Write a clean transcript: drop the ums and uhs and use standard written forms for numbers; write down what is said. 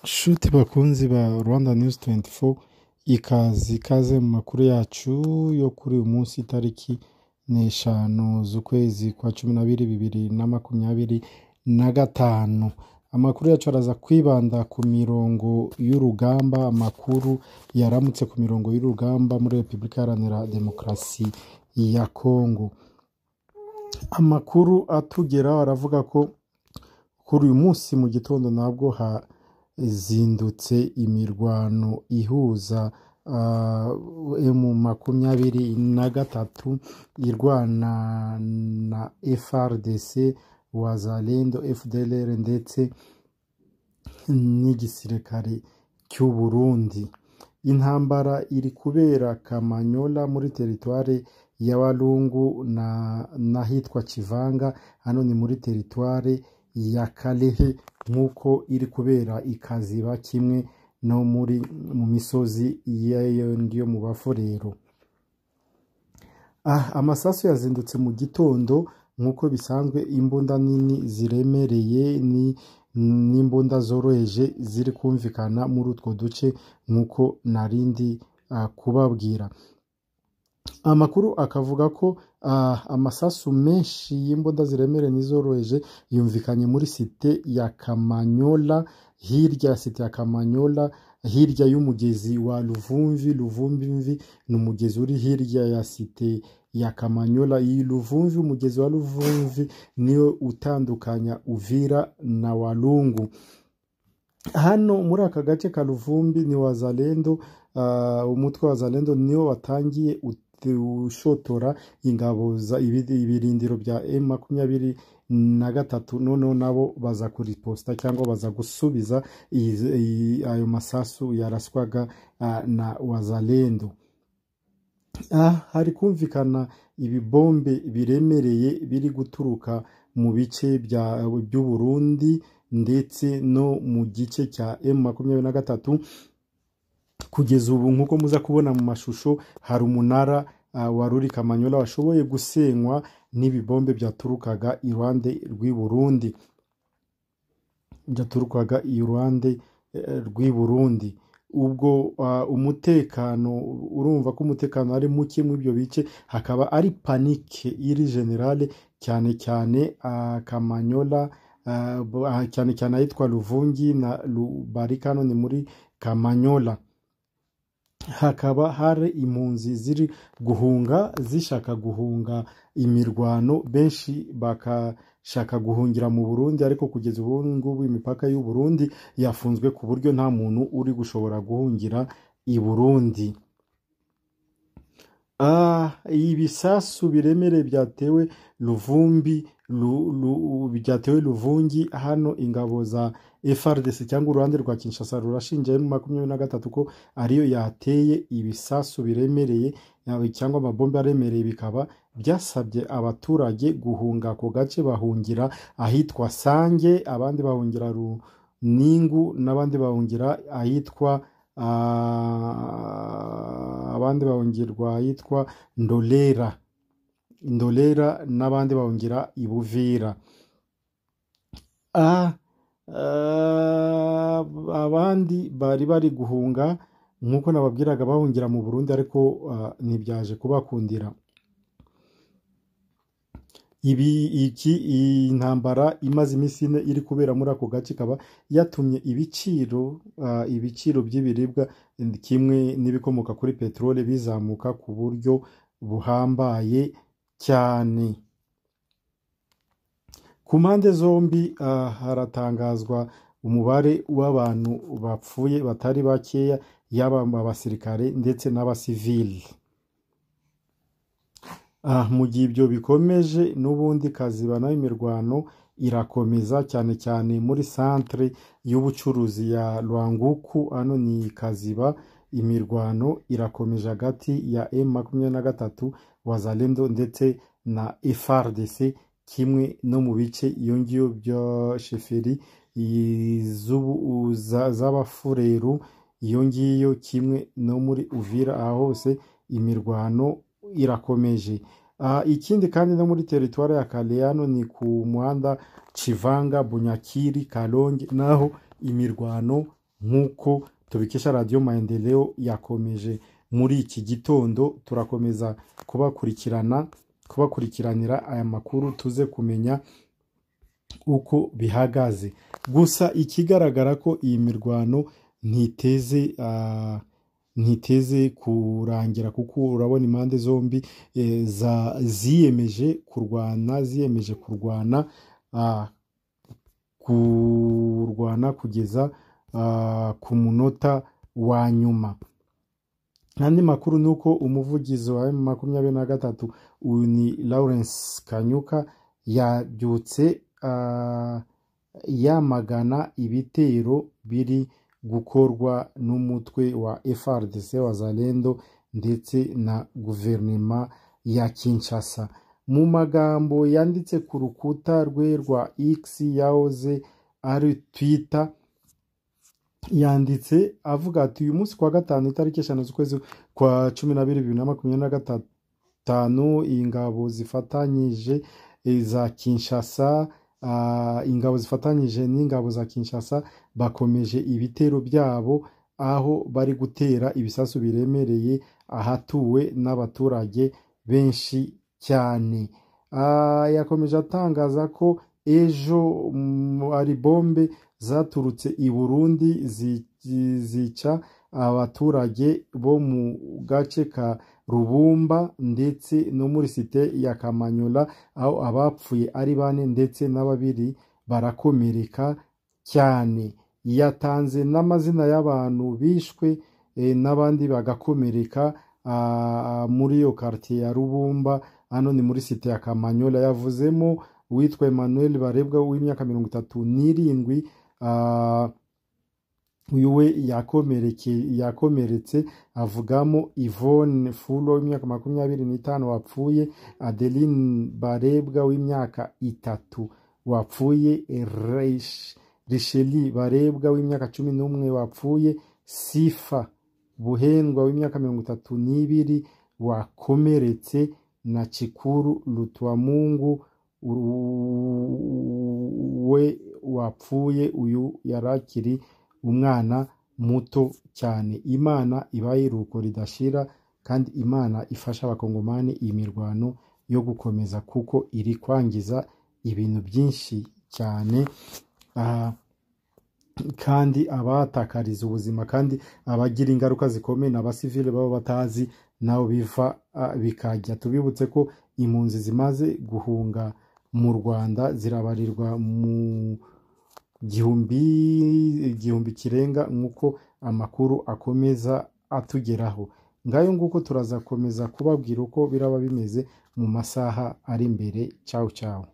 Nshuti bakunzi ba Rwanda News 24, ikaze ikaze mu makuru yacu yo kuri uyu munsi, itariki 5 z'ukwezi kwa 12 2025. Amakuru yacu araza kwibanda ku mirongo y'urugamba, amakuru yaramutse ku mirongo y'urugamba muri Repubulika Iharanira Demokarasi ya Kongo. Amakuru atugeraho aravuga ko kuri uyu munsi mu gitondo nabwo hazindutse imirwano ihuza M23 irwana na FARDC, Wazalendo, FDLR ndetse n'igisirikare cy'u Burundi. Intambara iri kubera Kamanyola muri teritware ya Walungu na n'ahitwa Kivanga, hano ni muri teritware ya Kalehe, nk'uko iri kubera ikaziba kimwe no muri mu misozi yo mu Bafurero. Amasasu yazindutse mu gitondo nk'uko bisanzwe, imbunda nini ziremereye n'imbunda zoroheje ziri kumvikana muri utwo duce nk'uko narindi kubabwira. Amakuru akavuga ko amasasu menshi y'imbunda ziremereye n'izoroheje yumvikanye muri site ya Kamanyola, hirya ya site ya Kamanyola, hirya y'umugezi wa Luvumvi. Luvumvi ni umugezi uri hirya ya site ya Kamanyola. Iyi Luvumvi, umugezi wa Luvumvi niyo utandukanya Uvira na Walungu. Hano muri aka gace ka Luvumbi ni Wazalendo, umutwe wa Wazalendo niwo watangiye ushotora ingabo za ibirindiro bya M23, noneho nabo baza kuriposta cyangwa baza gusubiza ayo masasu yaraswaga na Wazalendo. Hari kumvikana ibibombe biremereye biri guturuka mu bice by'u Burundi ndetse no mu gice cya M23. Kugeza ubu nk'uko muza kubona mu mashusho, hari umunara wa ruri Kamanyola washoboye gusenywa n'ibibombe byaturukaga iruhande rw'i Burundi, byaturukaga iruhande rw'i Burundi. Ubwo umutekano, urumva ko umutekano ari muke muri ibyo bice, hakaba ari panique iri generale, cyane cyane Kamanyola, cyane cyane ahitwa Luvungi na Lubarikano ni muri Kamanyola. Hakaba hari impunzi ziri guhunga, zishaka guhunga imirwano, benshi bakashaka guhungira mu Burundi, ariko kugeza ubu ngubu imipaka y'u Burundi yafunzwe ku buryo nta muntu uri gushobora guhungira i Burundi. Ibisasu biremereye byatewe Luvumbi, byatewe Luvungi. Hano ingabo za FARDC cyangwa uruhande rwa Kinshasa rurashinja M23 ko ariyo yateye ibisasu biremereye cyangwa amabombe aremereye, bikaba byasabye abaturage guhunga ako gace, bahungira ahitwa Sange, abandi bahungira Runingu, n'abandi bahungira ahitwa abandi bahungirwa ahitwa Ndolera, Ndolera, n'abandi bahungira i Buvira. Abandi bari bari guhunga nk'uko nababwiraga bahungira mu Burundi, ariko ntibyaje kubakundira. Iki intambara imaze iminsi 4 iri kubera muri ako gace ikaba yatumye ibiciro by'ibiribwa kimwe n'ibikomoka kuri peteroli bizamuka ku buryo buhambaye cyane. Ku mpande zombi haratangazwa umubare w'abantu bapfuye batari bakeya, yaba abasirikare ndetse n'abasivili. Mu gihe ibyo bikomeje, n'ubundi Kaziba nayo imirwano irakomeza, cyane cyane muri centre y'ubucuruzi ya Lwanguku, hano ni Kaziba. Imirwano irakomeje hagati ya M23, Wazalendo ndetse na FARDC, kimwe no mu bice iyo ngiyo bya sheferi z'Abafureru iyo ngiyo, kimwe no muri Uvira, aho hose imirwano irakomeje. Ikindi kandi no muri teritwari ya Kaleano ni ku muhanda Chivanga, Bunyakiri, Kalonge, naho imirwano Nk'uko tubikesha Radiyo Maendeleo, yakomeje muri iki gitondo. Turakomeza kubakurikiranira aya makuru, tuze kumenya uko bihagaze. Gusa ikigaragara ko iyi mirwano ntiteze kurangira, kuko urabona impande zombi ziyemeje kurwana, ziyemeje kurwana, kurwana kugeza ku munota wa nyuma. Andi makuru ni uko umuvugizi wa M23, uyu ni Lawrence Kanyuka, yabyutse yamagana ibitero biri gukorwa n'umutwe wa FARDC, Wazalendo ndetse na guverinoma ya Kinshasa. Mu magambo yanditse ku rukuta rwe rwa X, yahoze ari Twitter, yanditse avuga ati: "Uyu munsi kuwa gatanu, itariki 5 z'ukwezi kwa 12 2025, ingabo zifatanyije za Kinshasa, ingabo zifatanyije n'ingabo za Kinshasa bakomeje ibitero byabo, aho bari gutera ibisasu biremereye ahatuwe n'abaturage benshi cyane." Yakomeje atangaza ko ejo ari bombe zaturutse i Burundi zica abaturage bo mu gace ka Rubumba ndetse no muri site ya Kamanyola, aho abapfuye ari bane ndetse na babiri barakomereka cyane. Yatanze n'amazina y'abantu bishwe n'abandi bagakomereka muri iyo quartier ya Rubumba, hano ni muri site ya Kamanyola. Yavuzemo uwitwa Emmanuel Barebwa w'imyaka 37. Uyu we yakomeretse. Avugamo Yvonne Fulo w'imyaka 25 wapfuye, Adeline Barebwa w'imyaka 3 wapfuye, Richeli Barebwa w'imyaka 11 wapfuye, Sifa Buhendwa w'imyaka 32 wakomeretse, na Chikuru Lutwamungu we wapfuye. Uyu yarakiri umwana muto cyane. Imana ibaye iruhuko ridashira, kandi Imana ifasha Abakongomani iyi mirwano yo gukomeza, kuko iri kwangiza ibintu byinshi cyane, kandi abatakariza ubuzima kandi abagira ingaruka zikomeye n'abasivile baba batazi nabo biva bikajya. Tubibutse ko impunzi zimaze guhunga mu Rwanda zirabarirwa mu 1000 kirenga, nk'uko amakuru akomeza atugeraho. Ngayo nguko, turazakomeza kubabwira uko biraba bimeze mu masaha ari imbere. Ciao ciao.